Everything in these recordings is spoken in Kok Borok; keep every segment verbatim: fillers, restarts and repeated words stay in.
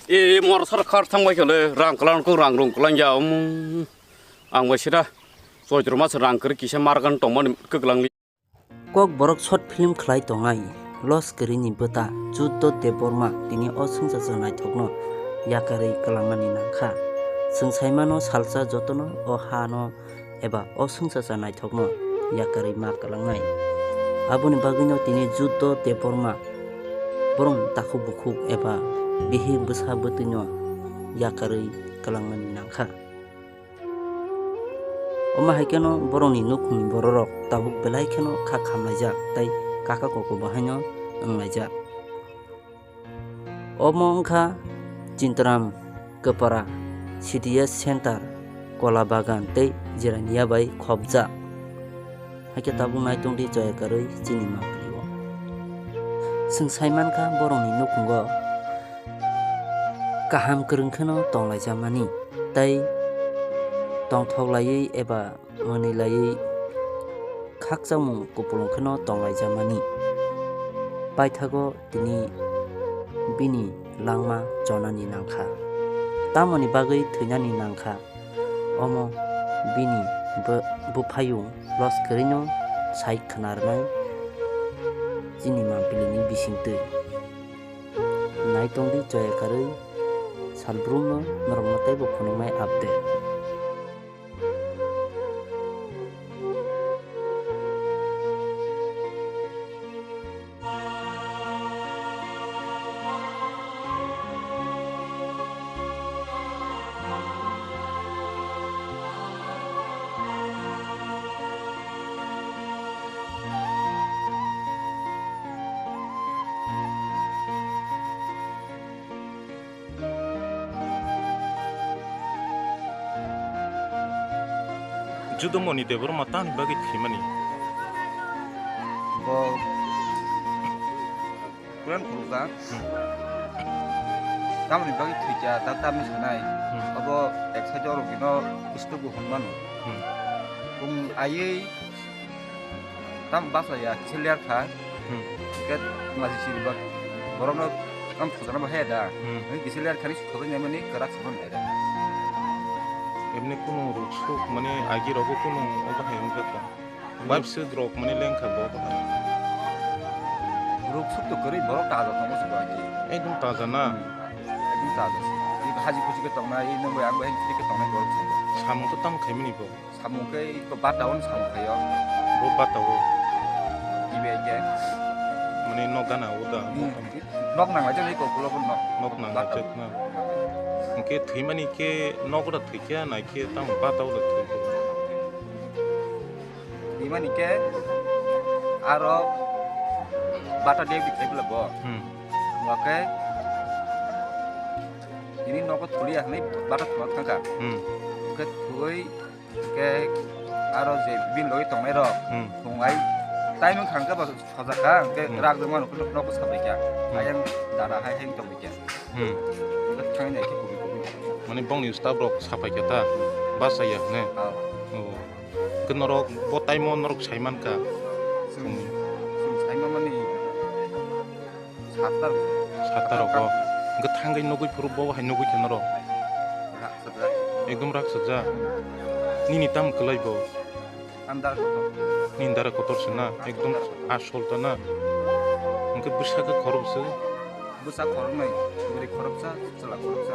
E, e, mor sar khar thang bai khale, rang kalang ko rang rung kalang ya, um, ang bai sida, soi drama se rang kari kisa margan tongmani kwklang li. Kokborok short film khlai tongnai Los Kwrwini Bwta Juddo Debbarma tini o swngchar naithokno yakarwi kwlangnani nangkha. Chwng saimano salsa jotono o hano eba o swngchar naithokno yakarwi ma kwlangnai. Aboni bagwino tini Juddo Debbarma borokni takhuk bukhuk eba bihik bwsa bwtwino yakarwi kwlangnani nangkha. Omo hai kheno borokni nukhungni bororok tabuk belai kheno kha khamlaijak tei kaka koko bo haino wnglaijak. Omo wngkha Chintaram Kwpara, C D S Center, Kola Bagan tei Jirania bai khopjak. Haikhe tabuk nai tongdi choya karwi chini mapli o. Chwng sai mankha borokni nukhungo kaham kwrwng kheno tonglaijamani tei tongthok laiwi eba mwnwi laiwi khakchangmung kupulung kheno tonglaijamani. Paithago tini bini langma chonani nangkha, tamoni bagwi thwinani nangkha. Omo bini bw-, bwphayung Los Kwrwino sai khna rwnai chini mampilini bisingtwi. Nai tongdi choya karwi salbrumno norokno teibo phunuknai update. Judomoni Debbarma tamni bagwi thwimani? Bo Puran khulukjak. Hmm. Tamoni bagwi thwikha, ta tamni sanai. Hmm. Obo ek side o rwgwino kustu bo hwnmano. Hmm. Bung aiwi tam basa ya, kisa ler kha. Hmm. Hwnkhe masi siri ba borokno tam thajana bo haya da. Hmm. Hwnkhe kisa ler khani thajana mani kwrak saman da. Emni kunu ruksuk mani agi rogo kunu obo hai wngkha ta. Wife se drok mani lengkha bo. Ruksuk to kwrwi borok taja tongo se bo agi. Ekdom taja na. Hmm. Ekdom taja se. Haji kuchi khe tongnai, nwng bai ang bai haji kuchi khe tongnai borok se. Samung to tam khaimani bo. Samung khe iko bata ono samung khaio. Bo bata o. Ibe khe. Mane nok gana o da. Hmm. Nok nang lai jani iko kulo bo nok. Nok nang lai jani na. Hwnkhe thwimani khe nok da thwikya nai khe tamo bata o da thwikya. Thwimani khe aro bata dek di khe bwla bo. Hmm. Bo khe tini nogo thuli ya hwnwi bata thwma thangkha. Hmm. Hwnkhe thwiwi Hwnkhe aro je bini logi tongnai rok, hmm, tongnai time wngkha hwnkhe bo sojak kha, hwnkhe, hmm, rak jongma nokho nokho sabai kha. Hmm. Ayang dada hai hai tongbai kha. Hmm. Hwnkhe thangwi nai khe kubui kubui. Mane bongni staff rok sapai kha ta? Hmm. Bachaya hwne? Ah. Oh. Hwnkhe norok bo time o norok sai mankha? Chwng, hmm, chwng sai manmani Satta rok. Satta rok bo. Hwnkhe thangwi nugwi phuru bo hai nugwi khe norok. Raksajak. Ekdom raksajak. Nini tamo kwlai bo? Ang dara kotor. Nini dara kotor se na? Ekdom asol ta na? Hwnkhe bwsa khe khorok se? Bwsa khoroknwi, bwrwi khoroksa, chwla khoroksa.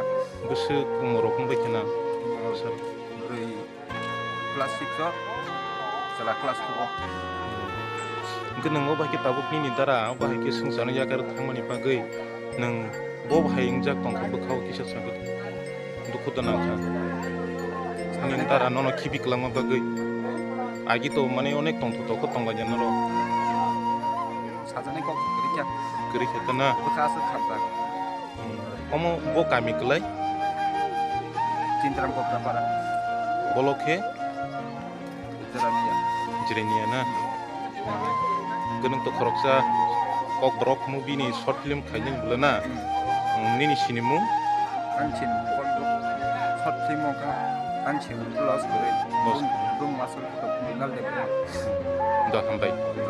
Bwswk umor rok wngbai khe na? Bwrwi. Class six o, chwla class two o. Hwnkhe nwng o bai khe tabuk nini dara o bai khe swngcharno yakarwi thangmani bagwi nwng bo bahai wngjak tongkha bwkha o kisa sakhe dukhu da nangkha. Nini dara nono khibi kwlangma bagwi. Agi to mane onek tongthotok khe tonglaijak norok. Sajani kok kwrwi kha. Kwrwi kha ta na? Bwkha aswk khamjak. Hmm. Omo bo kami kwlai? Chintaram Koprapara. Bolo khe? Jirania. Jirania na? Gwnang to khoroksa Kokborok movie ni short film khainani bwle na? Hmm. Hmm, nini sinimung? Ang sinimung Kokborok short film wngkha. Ang sinimung Los Kwrwi. Los. Brum, Brum Masal Kutok Nal Debbarma. Hambai.